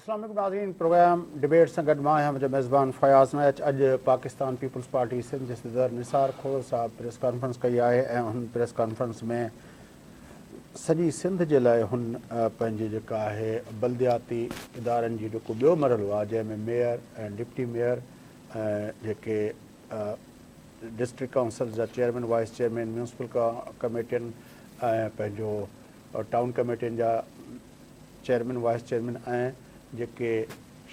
اسلام عليڪم ناظرين پروگرام ڊبيٽ سان گڏ مان آهيان منهنجو ميزبان فياض نائچ اڄ پاڪستان پيپلز پارٽي سنڌ جي صدر نثار کهڙو صاحب پريس ڪانفرنس ڪئي آهي ۽ ان پريس ڪانفرنس ۾ سڄي سنڌ جي لاء هن پنهنجي جيڪا آهي بلدياتي ادارن جي جيڪو ٻيو مرحلو آهي جنهن ۾ ميئر ۽ ڊپٽي ميئر ۽ جيڪي ڊسٽرڪٽ ڪائونسلز جا چيئرمين وائيس چيئرمين ميونسپل ڪميٽين ۽ پنهنجو ٽائون ڪميٽين جا چيئرمين وائيس چيئرمين ۽ جيڪي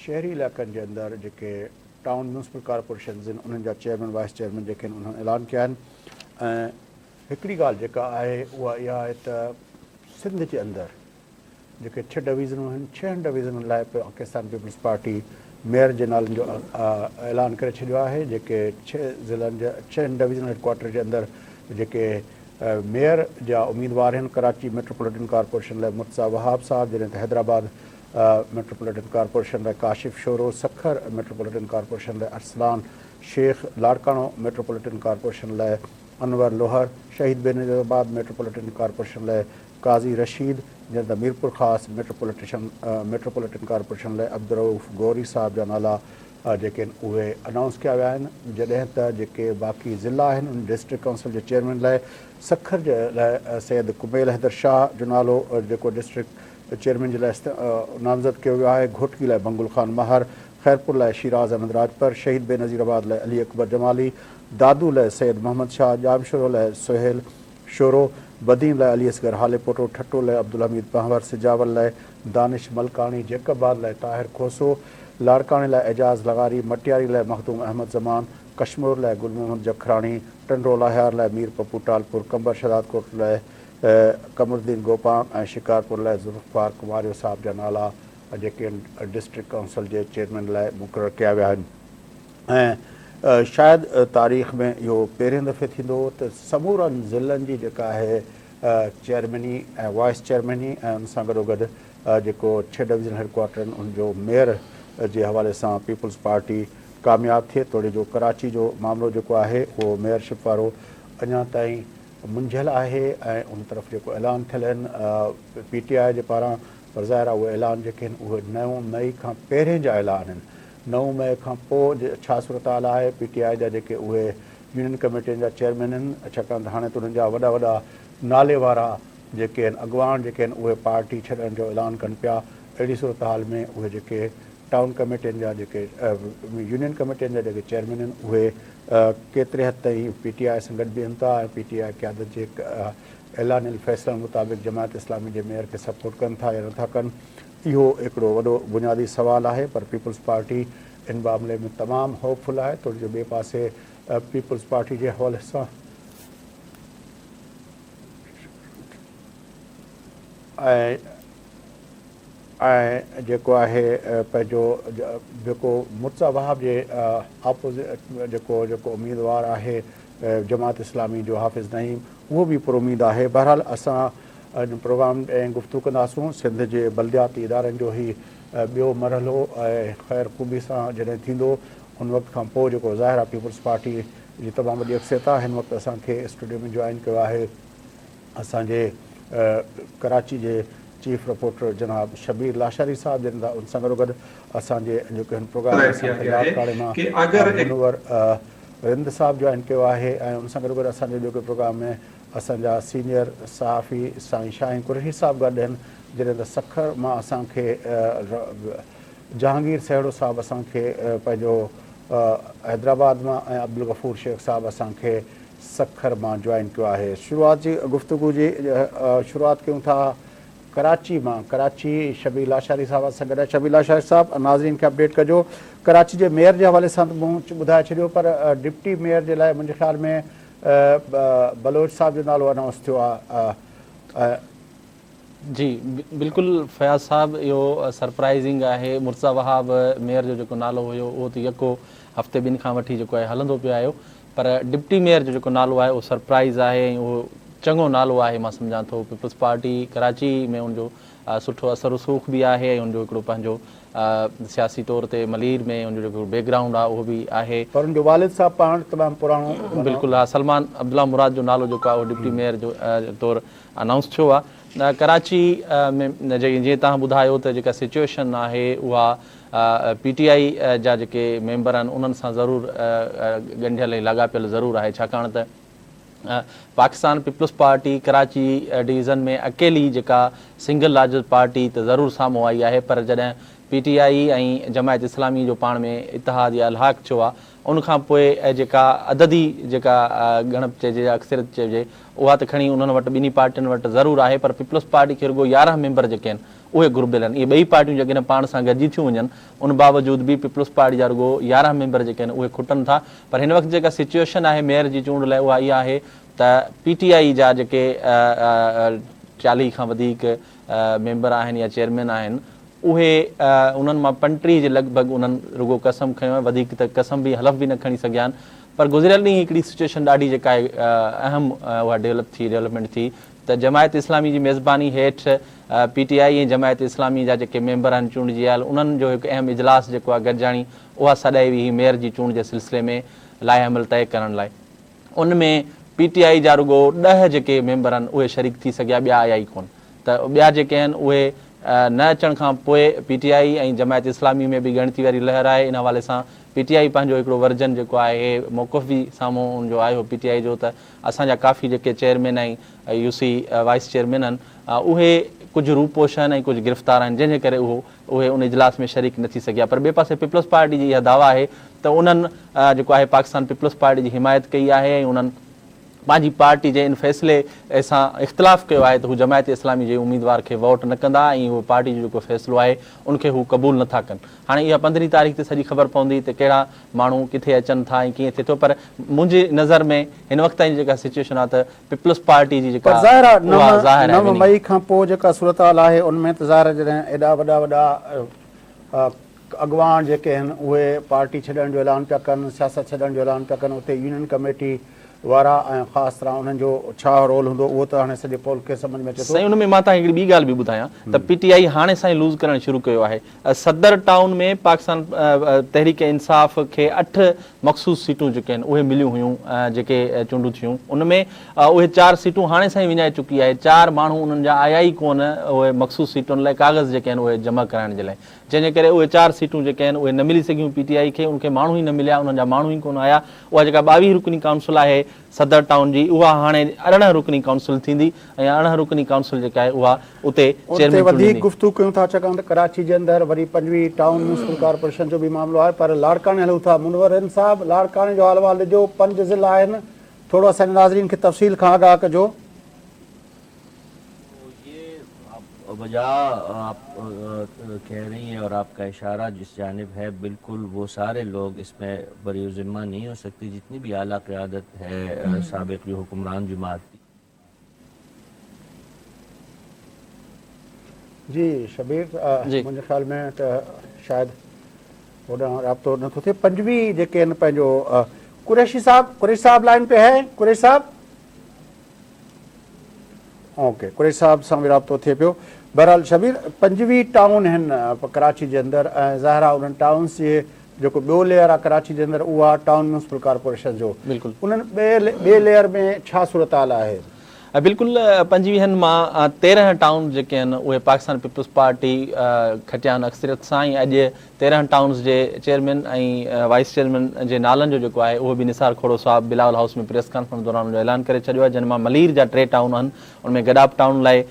شهري علائقن جي اندر جيڪي ٽائون ميونسپل ڪارپوريشنز آهن انهن جا چيئرمين وائيس چيئرمين جيڪي آهن انهن اعلان ڪيا آهن ۽ هڪڙي ڳالهه جيڪا آهي اها اها آهي ته سنڌ جي اندر جيڪي ڇهه ڊويزنون آهن ڇهن ڊويزنن لاء پاڪستان پيپلز پارٽي ميئر جي نالن جو اعلان ڪري ڇڏيو آهي جيڪي ڇهه ضلعن جا ڇهن ڊويزنل هيڊ ڪوارٽر جي اندر جيڪي ميئر جا اميدوار آهن ڪراچي ميٽروپوليٽن ڪارپوريشن لاء مرتضيٰ وهاب صاحب جڏهن ته حيدرآباد ميٽروپوليٽن ڪارپوريشن لاء ڪاشف شورو، سکر ميٽروپوليٽن ڪارپوريشن لاء ارسلان شيخ، لاڙڪاڻو ميٽروپوليٽن ڪارپوريشن لاء انور لوهر، شهيد بينظير آباد ميٽروپوليٽن ڪارپوريشن لاء قاضي رشيد، جڏهن ته ميرپورخاص ميٽروپوليٽن ڪارپوريشن لاء عبدالرئوف غوري صاحب جا نالا جيڪي آهن اهي انائونس ڪيا ويا آهن جڏهن ته جيڪي باقي ضلعا آهن ان ڊسٽرڪٽ ڪائونسل جي چيئرمين لاء سکر جي لاء سيد ڪميل حيدر شاهه جو نالو جيڪو ڊسٽرڪٽ چيئرمين جي لاء نامزد ڪيو ويو آهي گهوٽڪي لاء بنگل خان مهر خيرپور لاء شيراز احمد راڄپر شهيد بينظير آباد لاء علي اڪبر جمالي دادو لاء سيد محمد شاهه ڄامشورو لاء سهيل شورو، بدين لاء علي اصغر هاليپوٽو، ٺٽو لاء عبدالحميد پنهور، سجاول لاء دانش ملڪاڻي، جيڪب آباد لاء طاهر کوسو، لاڙڪاڻي لاء اعجاز لغاري، مٽياري لاء مخدوم احمد زمان، ڪشمور لاء گل محمد جکراڻي، ٽنڊو لاهيار لاء مير پپو ٽالپور، قمبر شهدادڪوٽ لاء قمرالدين گوپانگ ۽ شڪارپور لاء ذوالفقار ڪماريو صاحب جا نالا جيڪي ڊسٽرڪٽ ڪائونسل جي چيئرمين لاء مقرر ڪيا ويا آهن. ۽ شايد تاريخ ۾ اهو پهرين دفعي ٿيندو ته سمورن ضلعن جي جيڪا آهي چيئرميني ۽ وائيس چيئرميني ۽ ان سان گڏو گڏ جيڪو ڇهه ڊويزن هيڊ ڪوارٽر آهن ان جو ميئر جي حوالي سان پيپلز پارٽي ڪامياب ٿئي توڙي جو ڪراچي جو معاملو جيڪو آهي اهو ميئرشپ وارو اڃا تائين منجهيل آهي ۽ ان طرف جيڪو اعلان ٿيل آهن پي ٽي آء جي پاران پر ظاهر آهي اهي اعلان جيڪي آهن اهي نو مئي کان پهرين جا اعلان آهن 9 مئي کان پوء ڇا صورتحال آهي، پي ٽي آء جا جيڪي اهي يونين ڪميٽين جا چيئرمين آهن، ڇاڪاڻ ته هاڻي ته انهن جا وڏا وڏا نالي وارا جيڪي آهن اڳواڻ جيڪي آهن اهي پارٽي ڇڏڻ جو اعلان ڪن پيا، اهڙي صورتحال ۾ اهي جيڪي ٽائون ڪميٽين جا جيڪي يونين ڪميٽين جا جيڪي چيئرمين آهن اهي ڪيتري حد تائين پي ٽي آء سان گڏ بيهن ٿا ۽ پي ٽي آء قيادت جي اعلانيل فيصلن مطابق جماعت اسلامي جي ميئر کي سپورٽ ڪن ٿا يا نٿا ڪن. اهو هڪڙو وڏو بنيادي سوال آهي پر پيپلز پارٽي ان معاملي ۾ تمام هوپ فل آهي توڙي جو ٻئي پاسي پيپلز پارٽي جي حوالي سان ۽ ۽ جيڪو آهي پنهنجو جيڪو مرتضيٰ وهاب جي آپوزٽ جيڪو جيڪو اميدوار آهي جماعت اسلامي جو حافظ نعيم اهو به پر اميد آهي بهرحال اسان ان پروگرام ۽ گفتگو ڪنداسون سنڌ جي بلدياتي ادارن جو هي ٻيو مرحلو ۽ خير خوبي سان جڏهن ٿيندو ان وقت کان پوء جيڪو ظاهر آهي پيپلز پارٽي جي تمام وڏي اڪثريت آهي هن وقت اسان کي اسٽوڊيو ۾ جوائن ڪيو آهي اسان جي ڪراچي جي چيف رپورٽر جناب شبير لاشاري صاحب جن ان سان گڏو گڏ اسان جي جيڪو هن پروگرام ۾ اسان کي لاڙڪاڻي مان منور رند صاحب جوائن ڪيو آهي ۽ ان سان گڏو گڏ اسان جي جيڪو پروگرام ۾ اسان جا سينيئر صحافي سائين شاهين قريشي صاحب گڏ آهن جڏهن ته سکر مان اسان کي جهانگير سهڙو صاحب اسان کي پنهنجو حيدرآباد مان ۽ عبدالغفور شيخ صاحب اسان کي سکر مان جوائن ڪيو آهي شروعات جي گفتگو جي شروعات ڪيون ٿا ڪراچي مان ڪراچي شبير لاشاري صاحب اسان گڏ آهي شبير لاشاري صاحب ناظرين کي اپڊيٽ ڪجو ڪراچي جي ميئر جي حوالي سان ته مون ٻڌائي ڇڏيو پر ڊپٽي ميئر جي لاء منهنجي خيال ۾ بلوچ صاحب جو نالو انائونس ٿيو آهي. جي بلڪل فياض صاحب اهو سرپرائزنگ آهي مرتضيٰ وهاب ميئر جو جيڪو نالو هيو اهو ته يڪو هفتي ٻن کان وٺي جيڪو آهي هلندو پيو آيو پر ڊپٽي ميئر جو جيڪو نالو آهي اهو سرپرائز آهي ۽ اهو چڱو نالو آهي مان سمجهان ٿو پيپلز پارٽي ڪراچي ۾ ان جو سٺو اثر رسوخ به آهي ۽ ان جو هڪڙو پنهنجو سياسي طور تي ملير ۾ ان جو جيڪو بيڪ گرائونڊ آهي اهو به آهي. پر ان جو والد صاحب پاڻ تمام پراڻو. بلڪل ها سلمان عبدالله مراد جو نالو جيڪو آهي اهو ڊپٽي ميئر جو طور انائونس ٿيو آهي. ڪراچي ۾ جيئن توهان ٻڌايو ته جيڪا سچوئيشن آهي اها پي ٽي آء جا جيڪي ميمبر آهن انهن سان ضرور ڳنڍيل ۽ لاڳاپيل ضرور آهي ڇاڪاڻ ته Pakistan peoples party Karachi division ۾ اڪيلي جيڪا سنگل لارجسٽ پارٽي ته ضرور سامهون آئي آهي پر جڏهن پي ٽي آء ۽ جماعت اسلامي جو پاڻ ۾ اتحاد يا الحاق ٿيو آهي ان کان پوء جيڪا عددي جيڪا ڳڻپ چئجي يا اڪثريت چئجي اها ته کڻي انهن وٽ ٻنهي پارٽين وٽ ضرور آهي پر پيپلز پارٽي کي رڳو 11 ميمبر جيڪي آهن اهي گهربل آهن اهي ٻئي پارٽيون جيڪڏهن پاڻ سان گڏجي ٿيون وڃن ان باوجود به پيپلز پارٽي جا رڳو 11 ميمبر جيڪي آهن اهي کٽن ٿا پر هن وقت جيڪا سچوئيشن آهي ميئر جي چونڊ لاء اها اها آهي ته پي ٽي آء جا جيڪي 40 کان وڌيڪ ميمبر آهن يا چيئرمين آهن اهي انهن مان 35 جي لڳ ڀڳ انهن رڳو قسم کنيو آهي وڌيڪ ته قسم به حلف به نه کڻي سگهيا آهن پر گذريل ڏينهن هڪڙي سچوئيشن ڏاڍي جيڪا آهي اهم اها ڊيولپ ٿي ڊيولپمينٽ ٿي ته جماعت اسلامي جي ميزباني هيٺ پي ٽي آء ۽ جماعت اسلامي جا جيڪي ميمبر آهن چونڊجي آيل انهن جو هڪ اهم اجلاس جيڪو آهي گڏجاڻي اها سڏائي وئي هئي ميئر جي چونڊ جي سلسلي ۾ لائحه عمل طئي ڪرڻ لاء ان ۾ پي ٽي آء جا رڳو 10 جيڪي ميمبر آهن اهي شريڪ ٿي سگهيا ٻيا آيا ئي ڪونه ته ٻيا جيڪي آهن اهي نه اچڻ کان پوء پي ٽي آء ۽ جماعت اسلامي ۾ به ڳڻتي واري لهر آهي ان حوالي سان پي ٽي آء پنهنجو هڪڙو ورجن جيڪو آهي موقف به سامهون ان جو آيو پي ٽي آء جو ته اسان جا ڪافي جيڪي chairman ۽ U C vice chairman آهن اهي ڪجهه روپوش آهن ۽ ڪجهه گرفتار آهن جنهن جي ڪري اهو اهي ان اجلاس ۾ شريڪ نه ٿي سگهيا پر ٻئي پاسي پيپلز پارٽي جي اها دعويٰ آهي ته انهن جيڪو آهي پاڪستان پيپلز پارٽي جي حمايت ڪئي آهي ۽ انهن پنهنجي پارٽي جي ان فيصلي سان اختلاف ڪيو آهي ته هو جماعت اسلامي جي اميدوار کي ووٽ نه ڪندا ۽ اهو پارٽي جو جيڪو فيصلو آهي ان کي هو قبول نه ٿا ڪن. هاڻي اها 15 تاريخ تي سڄي خبر پوندي ته ڪهڙا ماڻهو ڪٿي اچن ٿا ۽ ڪيئن ٿئي ٿو پر منهنجي نظر ۾ هن وقت تائين جيڪا سچوئيشن آهي ته پيپلز پارٽي جي جيڪا پر ظاهر آهي اها ظاهر آهي 9 وننگ. مئي کان پوء جيڪا صورتحال آهي ان ۾ ته ظاهر آهي جڏهن ايڏا وڏا وڏا اڳواڻ جيڪي آهن اهي پارٽي ڇڏڻ جو اعلان پيا ڪن، سياست ڇڏڻ جو اعلان پيا ڪن، اتي يونين ڪميٽي وارا ۽ خاص طرح انهن جو ڇا رول هوندو اهو ته هاڻي سڄي پولڪ کي سمجهه ۾ اچي ٿو. سائين ان ۾ مان توهان کي هڪڙي ٻي ڳالهه به ٻڌايان ته پي ٽي آئي هاڻي سائين لوز ڪرڻ شروع ڪيو آهي. صدر ٽائون ۾ پاڪستان تحريڪ انصاف کي 8 مخصوص سيٽون جيڪي آهن اهي مليون هيون جيڪي چونڊون ٿيون ان ۾ اهي 4 سيٽون هاڻي سائين وڃائي چڪي آهي 4 ماڻهو انهن جا آيا ئي ڪونه اهي مخصوص سيٽن لاء ڪاغذ جيڪي آهن اهي جمع ڪرائڻ جي لاء جنهن جي ڪري اهي 4 سيٽون جيڪي آهن اهي نه ملي سگهيون پي ٽي آء کي ان کي ماڻهو ئي نه مليا انهن جا ماڻهو ئي ڪونه آيا اها جيڪا 22 رڪني ڪائونسل آهي صدر ٽائون جي اها هاڻي 18 رڪني ڪائونسل ٿيندي ۽ 18 رڪني ڪائونسل جيڪا آهي اها اتي ان تي چيئرمين وڌيڪ چونڊيندي. گفتگو ڪيون ٿا ڇاڪاڻ ته ڪراچي جي اندر وري 25 ٽائون ميونسپل ڪارپوريشن جو به معاملو آهي پر لاڙڪاڻي هلون ٿا منور رند صاحب لاڙڪاڻي جو حال احوال ڏجو 5 ضلعا آهن ٿورو اسان جي ناظرين کي تفصيل کان آگاهه ڪجو. ये आप वजह आप कह रही हैं और आपका इशारा जिस जानिब है बिल्कुल वो सारे लोग इसमें बरी ज़िम्मा नहीं हो सकती जितनी भी आला क़यादत है साबिक़ जो हुक्मरान जमात थी। जी शबीर मुंहिंजे ख़्याल में त शायदि होॾां राब्तो नथो थिए। 25 जेके आहिनि पंहिंजो कुरैशी साहब, कुरैशी साहब लाइन पे है कुरैशी साहब? ओके कुरैशी साहब सां बि राब्तो थिए पियो। बहरहाल शबीर 25 टाउन आहिनि कराची जे अंदरि ऐं ज़ाहिर आहे उन्हनि टाउन्स जे जेको ॿियो लेयर आहे कराची जे अंदरि उहो आहे टाउन म्यूनसिपल कॉर्पोरेशन जो। बिल्कुलु उन्हनि ॿिए लेयर में छा सूरत हाल आहे? बिल्कुलु 25 मां 13 टाउन जेके आहिनि उहे पाकिस्तान पीपल्स पार्टी खटिया आहिनि अक्सरियत सां ऐं अॼु 13 टाउन्स जे चेयरमैन ऐं वाइस चेयरमैन जे नालनि जो जेको आहे उहो बि निसार खोड़ो साहिबु बिलावल हाउस में प्रेस कॉन्फ्रेंस दौरान उनजो ऐलान करे छॾियो आहे। जंहिं मां मलीर जा 3 टाउन आहिनि उन में गडाप टाउन लाइ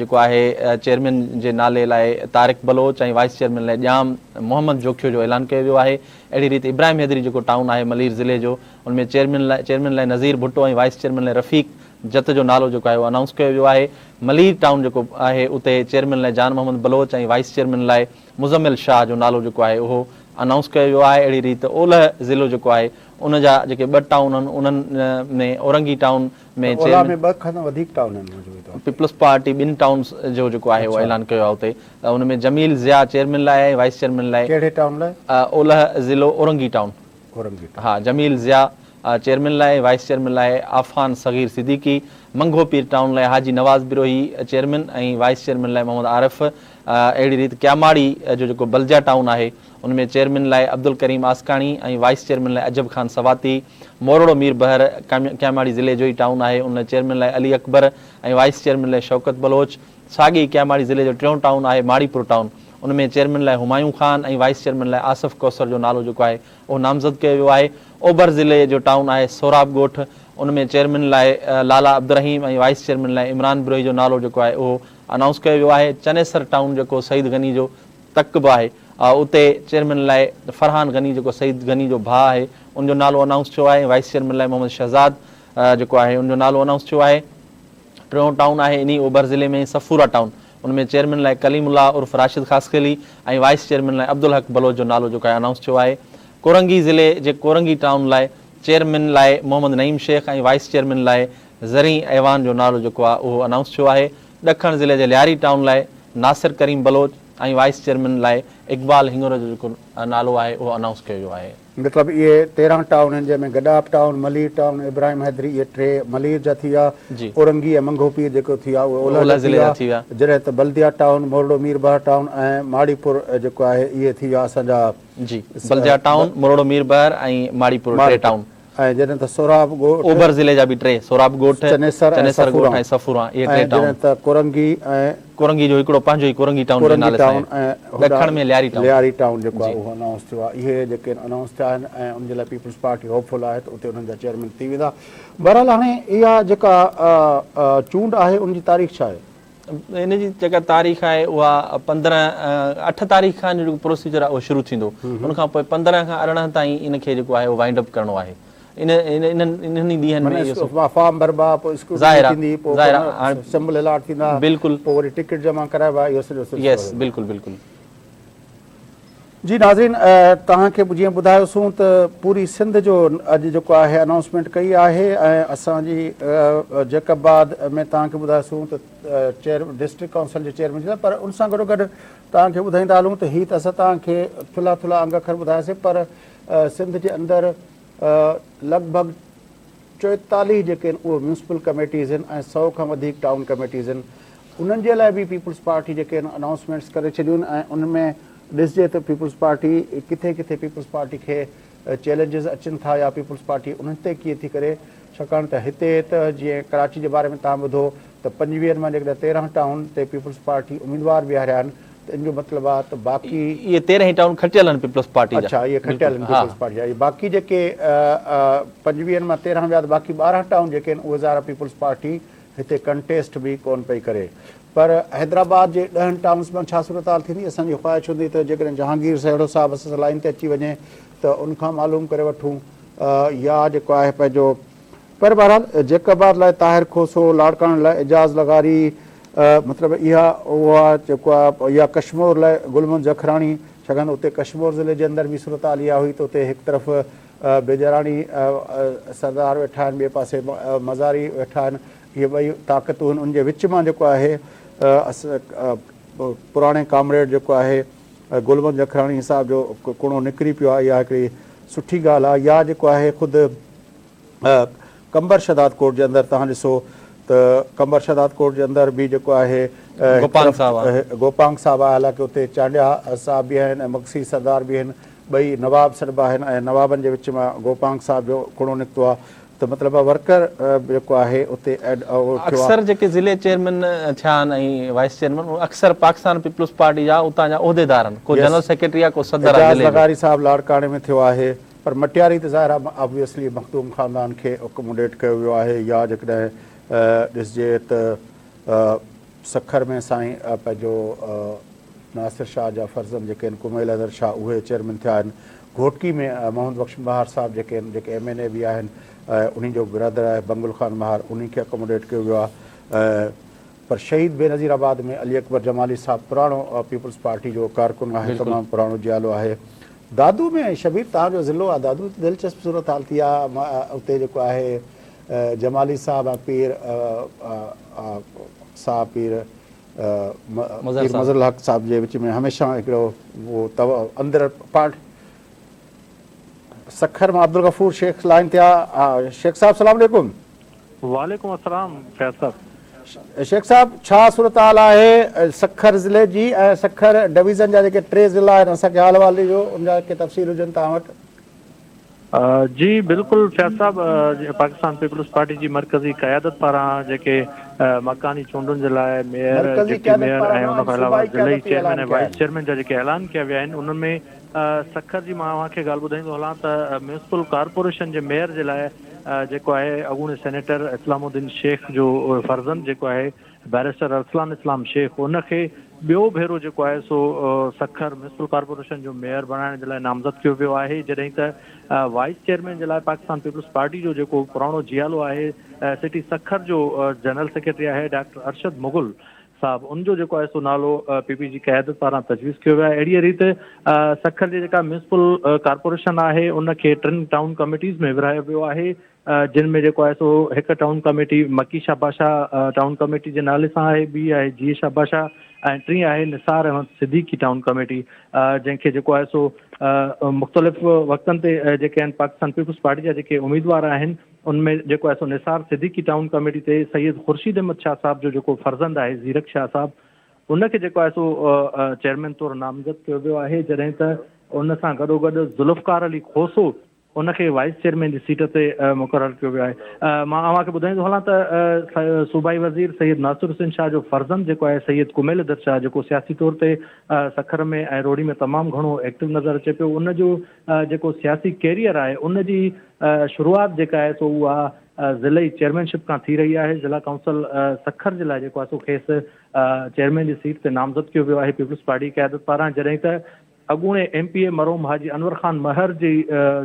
जेको आहे चेयरमैन जे नाले लाइ तारिक बलोच ऐं वाइस चेयरमैन लाइ ॼाम मोहम्मद जोखियो जो ऐलान कयो वियो आहे। अहिड़ी रीति इब्राहिम हैदरी जेको टाउन आहे मलीर ज़िले जो उन में चेयरमैन लाइ नज़ीर भुट्टो ऐं वाइस चेयरमैन लाइ रफ़ीक जत जो नालो जेको आहे उहो अनाउंस कयो वियो आहे। मलीर टाउन जेको आहे उते चेयरमैन लाइ जान मोहम्मद बलोच ऐं वाइस चेयरमैन लाइ मुज़म्मिल शाह जो नालो जेको आहे उहो अनाउंस कयो वियो आहे। अहिड़ी रीति ओलह ज़िलो जेको आहे उन जा जेके 2 टाउन आहिनि उन्हनि में औरंगी टाउन में ओला में 2 खां वधीक टाउन आहिनि। पीपल्स पार्टी 2 टाउन्स जो जेको आहे उहो ऐलान कयो आहे उते उन में जमील ज़िया चेयरमैन लाइ ऐं वाइस चेयरमैन लाइ कहिड़े टाउन लाइ? ओलह ज़िलो औरंगी टाउन। औरंगी हा जमील ज़िया چيئرمين لاء ۽ وائيس چيئرمين لاء عفان صغير صديقي، منگهو پير ٽائون لاء Haji Nawaz Brohi chairman ۽ vice chairman لاء محمد عارف، اهڙي ريت ڪياماڙي جو جيڪو بلديا ٽائون آهي ان ۾ چيئرمين لاء عبدالڪريم آسڪاڻي ۽ وائيس چيئرمين لاء عجب خان سواتي، مورڙو مير بحر ڪياماڙي ضلعي جو ئي ٽائون آهي ان لاء چيئرمين لاء علي اڪبر ۽ وائيس چيئرمين لاء شوڪت بلوچ، ساڳي ئي ڪياماڙي ضلعي جو ٽيون ٽائون آهي ماڙيپور ٽائون ان ۾ چيئرمين لاء همايون خان ۽ وائيس چيئرمين لاء آصف ڪوثر جو نالو جيڪو آهي اهو نامزد ڪيو ويو آهي. اوڀر ضلعي جو ٽائون آهي سهراب ڳوٺ ان ۾ چيئرمين لاء لالا عبدالرحيم ۽ وائيس چيئرمين لاء عمران بروهي جو نالو جيڪو آهي اهو انائونس ڪيو ويو آهي. چنيسر ٽائون جيڪو سعيد غني جو تڪ به آهي اتي چيئرمين لاء فرحان غني جيڪو سعيد غني جو ڀاء آهي ان جو نالو انائونس ٿيو آهي ۽ وائيس چيئرمين لاء محمد شهزاد جيڪو آهي ان جو نالو انائونس ٿيو آهي. ٽيون ٽائون آهي انهي اوڀر ضلعي ۾ صفورا ٽائون ان ۾ چيئرمين لاء ڪليم الله عرف راشد خاصخيلي ۽ وائيس چيئرمين لاء عبدالحق بلوچ جو نالو جيڪو آهي انائونس ٿيو آهي. ڪورنگي ضلعي جي ڪورنگي ٽائون لاء چيئرمين لاء محمد نعيم شيخ ۽ وائيس چيئرمين لاء زرين اعوان جو نالو جيڪو آهي اهو انائونس ٿيو آهي. ڏکڻ ضلعي جي لياري ٽائون لاء ناصر ڪريم بلوچ ۽ وائيس چيئرمين لاء اقبال هڱورو جو جيڪو نالو آهي اهو انائونس ڪيو ويو آهي. مطلب اهي 13 ٽائون آهن جنهن ۾ گڏاپ ٽائون، ملير ٽائون، ابراهيم حيدري اهي ٽي ملير جا ٿي ويا، اورنگي ۽ منگهو پير جيڪو ٿي ويا اهي اولهه جا ٿي ويا، جڏهن ته بلديا ٽائون، مورڙو ميربحر ٽائون ۽ ماڙيپور جيڪو آهي اهي ٿي ويا اسان جا. جي بلديا ٽائون، مورڙو ميربحر ۽ ماڙيپور ٽي ٽائون. ۽ جڏهن ته سهراب ڳوٺ. اوڀر ضلعي جا به ٽي، سهراب ڳوٺ، چنيسر ۽ چنيسر ڳوٺ ۽ صفوران اهي ٽي ۽ ٽائون. جڏهن ته ڪورنگي ۽. ڪورنگي جو هڪڙو پنهنجو ئي ڪورنگي ٽائون جي ڪورنگي نالي سان ٽائون آهي. ۽ ڏکڻ ۾ لياري ٽائون. لياري ٽائون جيڪو آهي جي. اهو انائونس ٿيو آهي. اهي جيڪي انائونس ٿيا آهن ۽ ان جي لاء پيپلز پارٽي هوپ فل آهي ته اتي انهن جا چيئرمين ٿي ويندا. بهرحال هاڻي اها جيڪا چونڊ آهي ان جي تاريخ ڇا آهي؟ ان جي جيڪا تاريخ آهي اها 15 اٺ تاريخ کان جيڪو پروسيجر آهي اهو شروع ٿيندو ان کان پوء 15 کان 18 تائين ان کي جيڪو آهي اهو وائنڊ اپ ڪرڻو آهي ان انهن انهن ئي ڏينهن ۾ اهو فارم ڀربا پوء اسڪروٽني ٿيندي پوء سمبل الاٽ ٿيندا بلڪل پوء وري ٽڪيٽ جمع ڪرائبا اهو سڄو سلسلو يس بلڪل بلڪل. جي ناظرين توهان کي جيئن ٻڌايوسون ته پوري سنڌ جو اڄ جيڪو آهي انائونسمينٽ ڪئي آهي ۽ اسان جي جيڪب آباد ۾ توهان کي ٻڌايوسون ته چيئر ڊسٽرڪٽ ڪائونسل جي چيئرمين جي پر ان سان گڏو گڏ توهان کي ٻڌائيندا هلون ته هي ته اسان توهان کي ٿلها ٿلها انگ اکر ٻڌاياسين پر سنڌ جي اندر لڳ ڀڳ 44 جيڪي آهن اهي ميونسپل ڪميٽيز آهن ۽ 100 کان وڌيڪ ٽائون ڪميٽيز آهن انهن جي لاء به پيپلز پارٽي جيڪي آهن انائونسمينٽس ڪري ڇڏيون آهن ۽ ان ۾ ڏسجي ته پيپلز پارٽي ڪٿي ڪٿي پيپلز پارٽي کي چئلينجز اچن ٿا يا پيپلز پارٽي انهن تي ڪيئن ٿي ڪري ڇاڪاڻ ته هتي ته جيئن ڪراچي جي باري ۾ توهان ٻڌو ته 25 مان جيڪڏهن 13 ٽائون تي پيپلز پارٽي اميدوار بيهاريا آهن ته ان جو مطلب آهي ته باقي. اهي 13 ئي ٽائون کٽيل آهن پيپلز پارٽي جا. اڇا اهي کٽيل آهن پيپلز پارٽي جا باقي جيڪي 25 مان 13 ويا ته باقي 12 ٽائون جيڪي آهن اهي ظاهر آهي پيپلز پارٽي هتي ڪنٽيسٽ به ڪونه پئي ڪري پر حيدرآباد جي 10 ٽائونز مان ڇا صورتحال ٿيندي اسان جي خواهش هوندي ته جيڪڏهن جهانگير سهيڙو صاحب اسان سان لائين تي اچي وڃي ته ان کان معلوم ڪري وٺون يا جيڪو آهي پنهنجو پر بهرحال جيڪب آباد لاء طاهر کوسو، لاڙڪاڻي لاء اعجاز لغاري، مطلب اها اها جيڪو آهي يا ڪشمور لاء گل محمد جکراڻي، ڇاڪاڻ ته اتي ڪشمور ضلعي جي اندر به صورتحال اها هئي ته اتي هڪ طرف بيجاراڻي سردار ويٺا آهن ٻئي پاسي مزاري ويٺا آهن اهي ٻئي طاقتون آهن ان جي وچ مان جيڪو آهي پراڻي ڪامريڊ جيڪو آهي گل محمد جکراڻي صاحب جو ڪڻو نڪري پيو آهي اها هڪڙي سٺي ڳالهه آهي يا جيڪو آهي خود قمبر شهداد ڪوٽ جي اندر توهان ڏسو ته قمبر شهداد ڪوٽ جي اندر به جيڪو آهي گوپانگ صاحب آهي گوپانگ صاحب آهي حالانڪه اتي چانڊيا صاحب به آهن ۽ مگسي سردار به آهن ٻئي نواب سڏبا آهن ۽ نوابن جي وچ مان گوپانگ صاحب جو ڪڻو نڪتو آهي ته مطلب ورڪر جيڪو آهي اتي ايڊ ٿيو آهي. اڪثر جيڪي ضلعي چيئرمين ٿيا آهن ۽ وائيس چيئرمين اهي اڪثر پاڪستان پيپلز پارٽي جا اتان جا عهديدار آهن ڪو جنرل سيڪريٽري آهي ڪو صدر آهي اعجاز ضلعي جو. لغاري صاحب لاڙڪاڻي ۾ ٿيو آهي. پر مٽياري ته ظاهر آهي آبويسلي مخدوم خاندان کي اڪوموڊيٽ ڪيو ويو آهي يا جيڪڏهن ڏسجي ته سکر ۾ سائين پنهنجو ناصر شاهه جا فرزند جيڪي آهن ڪميل اظهر شاهه اهي چيئرمين ٿيا آهن گهوٽڪي ۾ محمد بخش مهار صاحب جيڪي آهن جيڪي ايم اين اي به آهن انهي جو برادر آهي بنگل خان مهار انهي کي اڪوموڊيٽ ڪيو ويو آهي پر شهيد بينظير آباد ۾ علي اڪبر جمالي صاحب پراڻو پيپلز پارٽي جو ڪارڪن آهي تمام پراڻو جيالو آهي دادو ۾ شبير توهان جو ضلعو آهي دادو ته دلچسپ صورتحال ٿي آهي اتي جيڪو آهي جمالي صاحب ۽ پير صاحب پير پير مظهر الحق صاحب جي وچ ۾ هميشه هڪڙو اهو اندر پارٽ سکر مان عبدالغفور شيخ لائن تي آ. شيخ صاحب سلام عليڪم. وعليڪم السلام فياض صاحب. شيخ صاحب ڇا صورتحال آهي سکر ضلعي جي ۽ سکر ڊويزن جا جيڪي ٽي ضلعا آهن اسان کي حال احوال ڏجو ان جا ڪي تفصيل هجن توهان وٽ. جي بلڪل فياض صاحب پاڪستان پيپلز پارٽي جي مرڪزي قيادت پاران جيڪي مڪاني چونڊن جي لاء ميئر، مرڪزي ڊپٽي قيادت ميئر پاران ۽ نه ان اڄ کان علاوه صوبائي ضلعي قيادت اهي چيئرمين اعلان ۽ ڪيا وائيس آهن. چيئرمين جا جيڪي اعلان ڪيا ويا آهن انهن ۾ سکر جي مان اوهان کي ڳالهه ٻڌائيندو هلان ته ميونسپل ڪارپوريشن جي ميئر جي لاء جيڪو آهي اڳوڻي سينيٽر اسلام الدين شيخ جو فرزند جيڪو آهي بئريسٽر ارسلان اسلام شيخ ان کي ٻيو ڀيرو جيڪو آهي سو سکر ميونسپل ڪارپوريشن جو ميئر بڻائڻ جي لاء نامزد ڪيو ويو آهي جڏهن ته وائيس چيئرمين جي لاء پاڪستان پيپلز پارٽي جو جيڪو پراڻو جيالو آهي سٽي سکر جو جنرل سيڪريٽري آهي ڊاڪٽر ارشد مغل صاحب ان جو جيڪو آهي سو نالو پي پي جي قيادت پاران تجويز ڪيو ويو آهي اهڙيء ريت سکر جي جيڪا ميونسپل ڪارپوريشن آهي ان کي ٽن ٽائون ڪميٽيز ۾ ورهايو ويو آهي جن ۾ جيڪو آهي سو هڪ ٽائون ڪميٽي مڪي شاهه بادشاهه ٽائون ڪميٽي جي نالي سان آهي ٻي آهي جيئي شاهه بادشاهه ۽ ٽين آهي نثار احمد صديقي ٽائون ڪميٽي جنهن کي جيڪو آهي سو مختلف وقتن تي جيڪي آهن پاڪستان پيپلز پارٽي جا جيڪي اميدوار آهن ان ۾ جيڪو آهي سو نثار صديقي ٽائون ڪميٽي تي سيد خورشيد احمد شاهه صاحب جو جيڪو فرزند آهي زيرڪ شاهه صاحب ان کي جيڪو آهي سو چيئرمين طور نامزد ڪيو ويو آهي جڏهن ته ان سان گڏوگڏ ذوالفقار علي کوسو ان کي وائيس چيئرمين جي سيٽ تي مقرر ڪيو ويو آهي مان اوهان کي ٻڌائيندو هلان ته صوبائي وزير سيد ناصر حسين شاهه جو فرزند جيڪو آهي سيد ڪميل در شاهه جيڪو سياسي طور تي سکر ۾ ۽ روهڙي ۾ تمام گهڻو ايڪٽو نظر اچي پيو ان جو جيڪو سياسي ڪيريئر آهي ان جي شروعات جيڪا آهي سو اها ضلعي چيئرمين شپ کان ٿي رهي آهي ضلع ڪائونسل سکر جي لاء جيڪو آهي سو کيس چيئرمين جي سيٽ تي نامزد ڪيو ويو آهي پيپلز پارٽي قيادت پاران جڏهن ته اڳوڻي ايم پي اي مرحوم حاجي انور خان مهر جي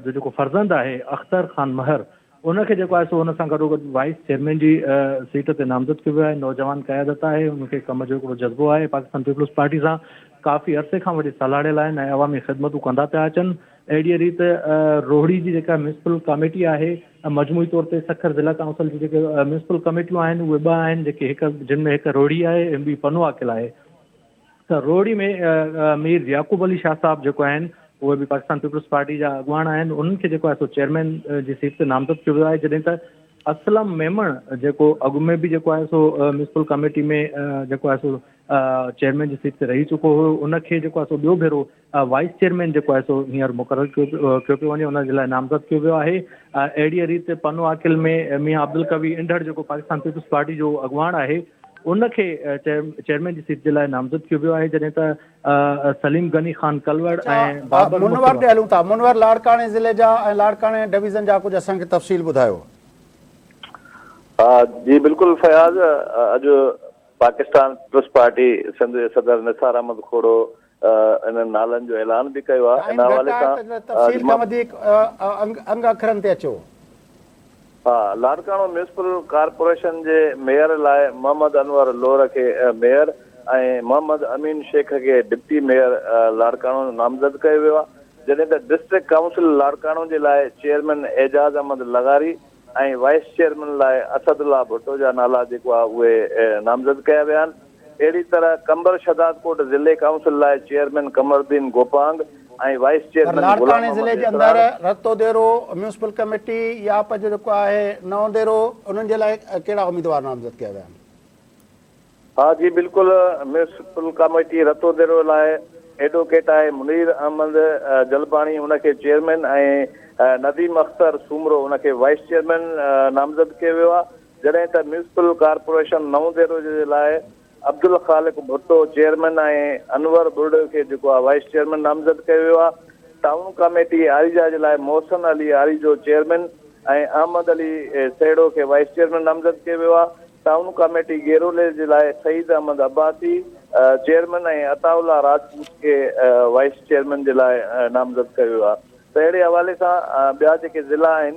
جو جيڪو فرزند آهي اختر خان مهر ان کي جيڪو آهي سو ان سان گڏوگڏ وائيس چيئرمين جي سيٽ تي نامزد ڪيو ويو آهي نوجوان قيادت آهي ان کي ڪم جو هڪڙو جذبو آهي پاڪستان پيپلز پارٽي سان ڪافي عرصي کان وٺي سلهاڙيل آهن ۽ عوامي خدمتون ڪندا پيا اچن اهڙيء ريت روهڙي جي جيڪا ميونسپل ڪاميٽي آهي مجموعي طور تي سکر ضلع ڪائونسل جون جيڪي ميونسپل ڪميٽيون آهن اهي ٻه آهن جيڪي هڪ جن ۾ هڪ روهڙي آهي ۽ ٻي پنو عاقل آهي ته روهڙي ۾ مير يعقوب علي شاهه صاحب جيڪو آهن اهي به پاڪستان پيپلز پارٽي جا اڳواڻ آهن انهن کي جيڪو آهي سو چيئرمين جي سيٽ تي نامزد ڪيو ويو آهي جڏهن ته اسلم ميمڻ جيڪو اڳ ۾ به جيڪو آهي سو ميونسپل ڪميٽي ۾ جيڪو آهي سو چيئرمين جي سيٽ تي رهي چڪو هو ان کي جيڪو آهي سو ٻيو ڀيرو وائيس چيئرمين جيڪو آهي سو هينئر مقرر ڪيو پيو وڃي ان جي لاء نامزد ڪيو ويو آهي اهڙيء ريت پنو عاقل ۾ ميان عبدالقوي انڍڙ جيڪو پاڪستان پيپلز پارٽي جو اڳواڻ آهي ان کي چيئرمين جي سيٽ جي لاء نامزد ڪيو ويو آهي جڏهن ته سليم غني خان ڪلوڙ ۽ بابر منور ڏي هلون ٿا منور لاڙڪاڻي ضلعي جا ۽ لاڙڪاڻي ڊويزن جا ڪجهه اسان کي تفصيل ٻڌايو. ها جي بلڪل فياض اڄ پاڪستان پيپلز پارٽي سنڌ جي صدر نثار احمد کوڙو انهن نالن جو اعلان به ڪيو آهي ان حوالي سان تفصيل کان وڌيڪ انگ اکرن تي اچو. ها لاڙڪاڻو ميونسپل ڪارپوريشن جي ميئر لاء محمد انور لوهر کي ميئر ۽ محمد امين شيخ کي ڊپٽي ميئر لاڙڪاڻو نامزد ڪيو ويو آهي جڏهن ته ڊسٽرڪٽ ڪائونسل لاڙڪاڻو جي لاء چيئرمين اعجاز احمد لغاري ۽ وائيس چيئرمين لاء اسد الله ڀٽو جا نالا جيڪو آهي اهي نامزد ڪيا ويا آهن. اهڙي طرح قمبر شهدادڪوٽ ضلعي ڪائونسل لاء chairman Qamaruddin Gopang ۽ vice پر چيئرمين غلام لاڙڪاڻي محمد ضلعي جي اندر اسرار. رتوديرو ميونسپل ڪميٽي يا پنهنجو جيڪو آهي نئون ديرو انهن جي لاء ڪهڙا اميدوار نامزد ڪيا ويا آهن؟ ها جي بلڪل ميونسپل ڪاميٽي رتوديرو لاء ايڊووڪيٽ آهي منير احمد جلباڻي ان کي چيئرمين ۽ نديم اختر سومرو ان کي وائيس چيئرمين نامزد ڪيو ويو آهي جڏهن ته ميونسپل ڪارپوريشن نئون ديرو جي لاء عبدالخالق ڀٽو چيئرمين ۽ انور ٻرڙو کي جيڪو آهي وائيس چيئرمين نامزد ڪيو ويو آهي. ٽائون ڪاميٽي آريجا جي لاء محسن علي آريجو چيئرمين ۽ احمد علي سهڙو کي وائيس چيئرمين نامزد ڪيو ويو آهي. ٽائون ڪاميٽي گيرولي جي لاء سعيد احمد عباسي چيئرمين ۽ عطاء الله راجپوت کي وائيس چيئرمين جي لاء نامزد ڪيو ويو آهي ته اهڙي حوالي سان ٻيا جيڪي ضلعا آهن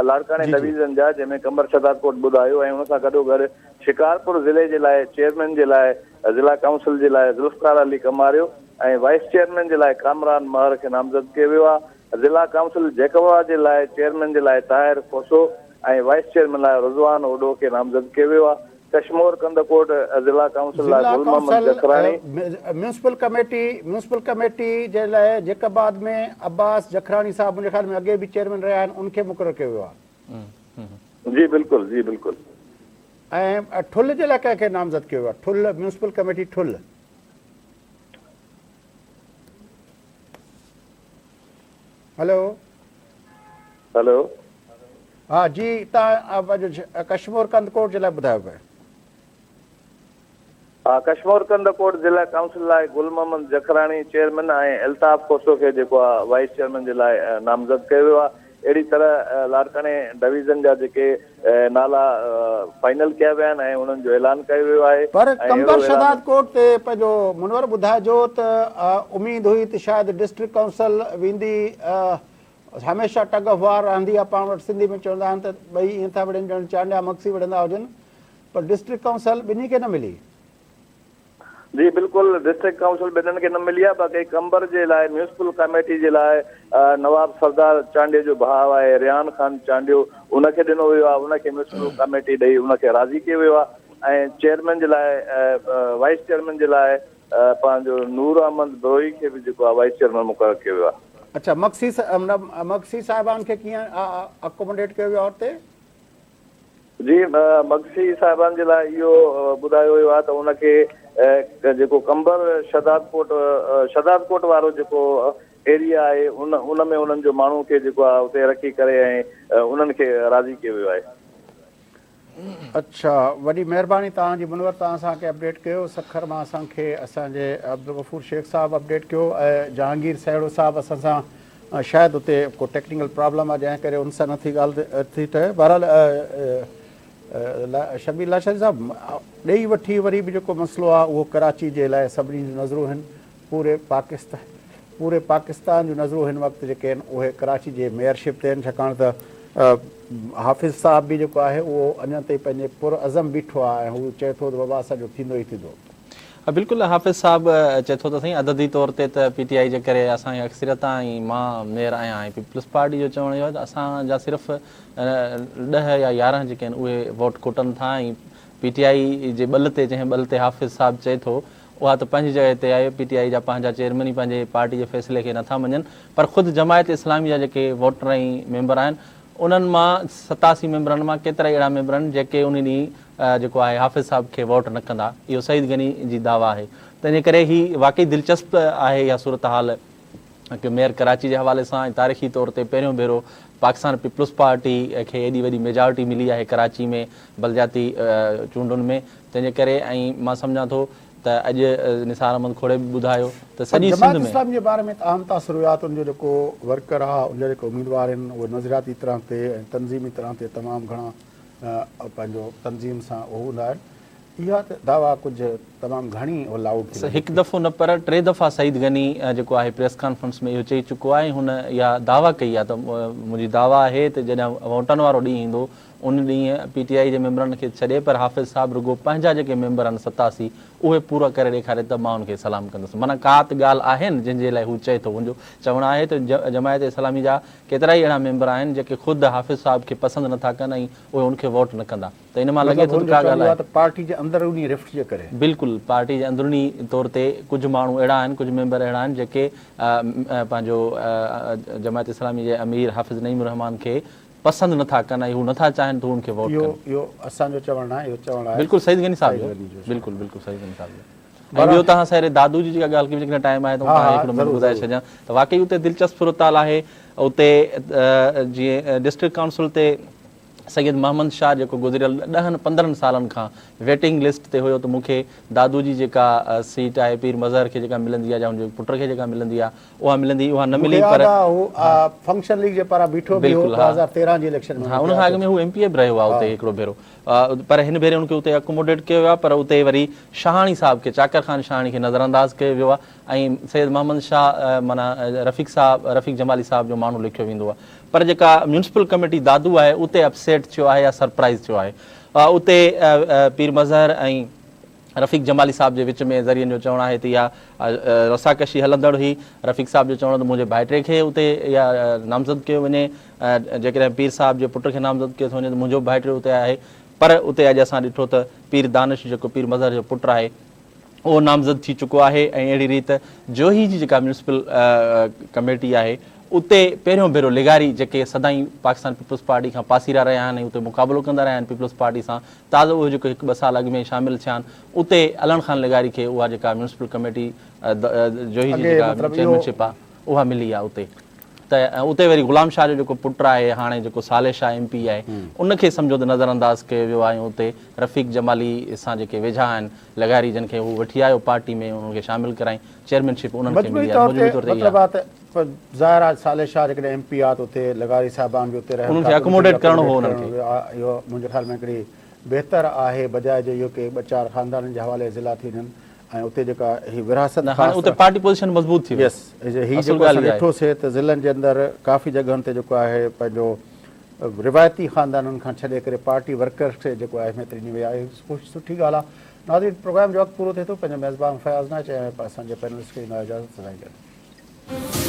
لاڙڪاڻي جي جي. ڊويزن جا جنهن ۾ قمبر شهدادڪوٽ ٻڌايو ۽ ان سان گڏوگڏ شڪارپور ضلعي جي لاء چيئرمين جي لاء ضلع ڪائونسل جي لاء ذوالفقار علي ڪماريو ۽ وائيس چيئرمين جي لاء ڪامران مهر کي نامزد ڪيو ويو آهي ضلع ڪائونسل جيڪب آباد جي لاء چيئرمين جي لاء طاهر کوسو ۽ وائيس چيئرمين لاء رضوان اوڏو کي نامزد ڪيو ويو آهي ڪشمور ڪنڌڪوٽ ضلع ڪائونسل لاء ضلع Gul Muhammad council Jakhrani. Municipal committee municipal committee جي لاء جيڪب آباد ۾ عباس جکراڻي صاحب منهنجي خيال ۾ اڳي به چيئرمين رهيا آهن ان کي مقرر ڪيو ويو آهي. جي بلڪل جي بلڪل. ۽ ٺل جي لاء ڪنهن کي نامزد ڪيو ويو آهي ٺل ميونسپل ڪميٽي ٺل. هلو. هلو. ها جي تان پنهنجو ڪشمور ڪنڌڪوٽ جي لاء ٻڌايو پئي. ها ڪشمور ڪنڌڪوٽ ضلع ڪائونسل لاء گل محمد جکراڻي چيئرمين ۽ الطاف کوسو کي جيڪو آ وائيس چيئرمين جي لاء نامزد ڪيو ويو آ اهڙي طرح لاڙڪاڻي ڊويزن جا جيڪي نالا فائنل ڪيا ويا آهن ۽ انهن جو اعلان ڪيو ويو آهي پر ۽ اهڙو قمبر اعلان شهدادڪوٽ تي پنهنجو منور ٻڌائجو ته اميد هئي ته شايد ڊسٽرڪٽ ڪائونسل ويندي هميشه ٽگ آف وار رهندي آهي پاڻ وٽ سنڌي ۾ چوندا آهن ته ٻئي ائين ٿا وڙهن ڄڻ چانڊيا مگسي وڙهندا هجن پر ڊسٽرڪٽ ڪائونسل ٻنهي کي نه ملي. جي بلڪل ڊسٽرڪٽ ڪائونسل ٻنهن کي نه ملي آهي باقي قمبر جي لاء ميونسپل ڪاميٽي جي لاء نواب سردار چانڊيي جو ڀاء آهي ريحان خان چانڊيو ان کي ڏنو ويو آهي ان کي ميونسپل ڪاميٽي ڏئي ان کي راضي ڪيو ويو آهي ۽ چيئرمين جي لاء وائيس چيئرمين جي لاء پنهنجو نور احمد بروهي کي به جيڪو آهي وائيس چيئرمين مقرر ڪيو ويو آهي. اڇا مگسي مگسي صاحبان کي ڪيئن اڪوموڊيٽ ڪيو ويو آهي اتي؟ جي مگسي صاحبان جي لاء اهو ٻڌايو ويو آهي ته ان کي جيڪو قمبر شهدادڪوٽ شهدادڪوٽ وارو جيڪو ايريا آهي ان ان ۾ انهن جو ماڻهو کي جيڪو آهي اتي رکي ڪري ۽ انهن کي راضي ڪيو ويو آهي. اڇا وڏي مهرباني توهان جي منور توهان اسان کي اپڊيٽ ڪيو سکر مان اسان کي اسان جي عبدالغفور شيخ صاحب اپڊيٽ ڪيو ۽ جهانگير سهڙو صاحب اسان سان شايد اتي ڪو ٽيڪنيڪل پرابلم آهي جنهن ڪري ان سان نٿي ڳالهه ٿي ٺهي بهرحال شبير لاشاري صاحب ڏيئي وٺي وري به جيڪو مسئلو آهي اهو ڪراچي جي لاء سڀني جون نظرون هن پوري پاڪستان پوري پاڪستان جون نظرون هن وقت جيڪي آهن اهي ڪراچي جي ميئرشپ تي آهن ڇاڪاڻ ته حافظ صاحب به جيڪو آهي اهو اڃا تائين پنهنجي پر عزم بيٺو آهي ۽ هو چئي ٿو ته بابا اسان جو ٿيندو ئي ٿيندو. بلڪل حافظ صاحب چئي ٿو ته سائين عددي طور تي ته پي ٽي آء جي ڪري اسان کي اڪثريت آهي ۽ مان ميئر آهيان ۽ پيپلز پارٽي جو چوڻ اهو آهي ته اسان جا صرف ڏهه يا 11 جيڪي آهن اهي ووٽ کوٽن ٿا ۽ پي ٽي آء جي ٻل تي جنهن ٻل تي حافظ صاحب چئي ٿو اها ته پنهنجي جڳهه تي آهي پي ٽي آء جا پنهنجا چيئرمين ئي پنهنجي پارٽي جي فيصلي کي نٿا مڃن پر خود جماعت اسلامي جا جيڪي ووٽر ۽ ميمبر آهن انهن مان 87 ميمبرن مان ڪيترائي اهڙا ميمبر آهن جيڪي انهي ڏينهن جيڪو آهي حافظ صاحب کي ووٽ نه ڪندا اهو سعيد غني جي دعويٰ آهي تنهن جي ڪري هي واقعي دلچسپ آهي اها صورتحال ڪي ميئر ڪراچي جي حوالي سان ۽ تاريخي طور تي پهريون ڀيرو پاڪستان پيپلز پارٽي کي ايڏي وڏي ميجارٽي ملي آهي ڪراچي ۾ بلدياتي چونڊن ۾ تنهن جي ڪري ۽ مان سمجهان ٿو ته اڄ نثار احمد کوڙي به ٻڌايو ته پر سڄي سنڌ جماعت ۾. اسلامي جي باري ۾ ته عام تاثر اهو آهي ته ان جو جيڪو ورڪر آهي ان جا جيڪي اميدوار آهن اهي نظرياتي طرح تي ۽ تنظيمي طرح تي تمام گهڻا پنهنجو تنظيم سان اهو هوندا آهن اها ته دعويٰ ڪجهه تمام گهڻي اها لائوڊ ٿي لڳي هڪ ٿي. دفعو نه پر ٽي دفعا سعيد غني جيڪو آهي پريس ڪانفرنس ۾ اهو چئي چڪو آهي ۽ هن اها دعويٰ ڪئي آهي ته منهنجي دعويٰ آهي ته جڏهن ووٽن وارو ڏينهن ايندو ان ڏينهن پي ٽي آء جي ميمبرن کي ڇڏي پر حافظ صاحب رڳو پنهنجا جيڪي ميمبر آهن 87 اهي پورا ڪري ڏيکاري ته مان ان کي سلام ڪندس. معنيٰ ڪا ته ڳالهه آهي نه جنهن جي لاء هو چئي ٿو. هن جو چوڻ آهي ته جماعت اسلامي جا ڪيترائي اهڙا ميمبر آهن جيڪي خود حافظ صاحب کي پسند نه ٿا ڪن ۽ اهي ان کي ووٽ نه ڪندا ته ان مان لڳي مطلب ٿو هن ته جو ڪا چوڻ ڳالهه اهو آهي آهي. ته پارٽي جي اندروني رفٽ جي ڪري. بلڪل پارٽي جي اندروني طور تي ڪجهه ماڻهو اهڙا آهن ڪجهه ميمبر اهڙا آهن جيڪي پنهنجو جماعت اسلامي جي امير حافظ نعيم الرحمان کي پسند نه ٿا ڪن ۽ هو نه ٿا چاهين ته هو ان کي ووٽ اهو ڪن. اهو اسان جو چوڻ ناهي اهو چوڻ آهي بلڪل سعيد غني صاحب سعيد جو غني جو بلڪل بلڪل سعيد غني صاحب جو ۽ ٻيو توهان سهري دادو جي جيڪا ڳالهه ڪئي جيڪڏهن ٽائيم آهي ته ها توهان ها هڪڙو منٽ ضرور ٻڌائي ضرور ڇڏيان ته واقعي اتي دلچسپ صورتحال آهي اتي جيئن ڊسٽرڪٽ ڪائونسل تي سيد محمد شاهه جيڪو گذريل ڏهن 15 سالن کان ويٽنگ لسٽ تي هيو ته مون کي دادو جي جيڪا سيٽ آهي پير مظهر کي جيڪا ملندي آهي يا هن جي پٽ کي جيڪا ملندي آهي اها ملندي اها نه مون کي ملي ياد پر آ هو فنڪشن ليگ جي پاران بيٺو به هو بلڪل ها 2013 جي اليڪشن ۾ ها مون ان کي کان ياد اڳ ۾ هو ايم پي اي به رهيو آهي اتي هڪڙو ڀيرو پر هن ڀيري ان کي اتي اڪوموڊيٽ ڪيو ويو آهي پر اتي وري شاهاڻي صاحب کي چاڪر خان شاهاڻي کي نظرانداز ڪيو ويو آهي ۽ سيد محمد شاهه معنيٰ رفيق صاحب رفيق جمالي صاحب جو ماڻهو لکيو ويندو آهي پر جيڪا ميونسپل ڪميٽي دادو آهي اتي اپسيٽ ٿيو آهي يا سرپرائز ٿيو آهي اتي پير مظهر ۽ رفيق جمالي صاحب جي وچ ۾ ذريعن جو چوڻ آهي ته اها رساڪشي هلندڙ هئي. رفيق صاحب جو چوڻ هو ته منهنجي ڀائٽي کي اتي اها نامزد ڪيو وڃي، جيڪڏهن پير صاحب جي پٽ کي نامزد ڪيو ٿو وڃي ته منهنجو به ڀائٽيو اتي آهي. پر اتي اڄ اسان ڏٺو ته پير دانش جيڪو پير مظهر جو پٽ آهي اهو نامزد ٿي چڪو آهي ۽ اهڙي ريت جوهي جي جيڪا ميونسپل ڪميٽي آهي اتي پهريون ڀيرو لغاري جيڪي سدائين پاڪستان پيپلز پارٽي کان پاسيرا رهيا آهن ۽ اتي مقابلو ڪندا رهيا آهن پيپلز پارٽي سان تازو اهي جيڪو هڪ ٻه سال اڳ ۾ شامل ٿيا آهن اتي علڻ خان لغاري کي اها جيڪا ميونسپل ڪميٽي جوهي جي اڳي جيڪا مطلب اهو چيئرمينشپ آهي اها ملي آهي اتي ته اتي وري غلام شاهه جو جيڪو پٽ آهي هاڻي جيڪو صالح شاهه ايم پي آهي ان کي سمجهو ته نظر انداز ڪيو ويو آهي ۽ اتي رفيق جمالي سان جيڪي ويجها آهن لغاري جن کي هو وٺي آيو پارٽي ۾ انهن کي شامل ڪرائين چيئرمينشپ انهن کي مجموعي ملي آهي طور مجموعي تي طور تي مطلب اها آهي ته ظاهر آهي صالح شاهه جيڪڏهن ايم پي آهي ته اتي لغاري صاحبان به اتي رهن انهن ٿا کي ته انهن کي اڪوموڊيٽ ڪرڻو هو اڪوموڊيٽ انهن کي. ڪرڻو اهو منهنجي خيال ۾ هڪڙي بهتر آهي بجاء جي اهو ڪي ٻه چار خاندانن جي حوالي ضلع ٿي وڃن ۽ اتي جيڪا هي ورهاست نه هاڻي خاص اتي پارٽي پوزيشن مضبوط ٿي وئي. يس هي اصل جيڪو اسان ڳالهه اها آهي. ڏٺو سي ته ضلعن جي اندر ڪافي جڳهن تي جيڪو آهي پنهنجو روايتي خاندانن کان ڇڏي ڪري پارٽي ورڪرز کي جيڪو آهي اهميت ڏني وئي آهي سٺي ڳالهه آهي ناظرين پروگرام جو وقت پورو ٿئي ٿو پنهنجي ميزبان فياض نائچ ۽ اسان جي پينلسٽ کي ڏيندا اجازت سدائين گڏ.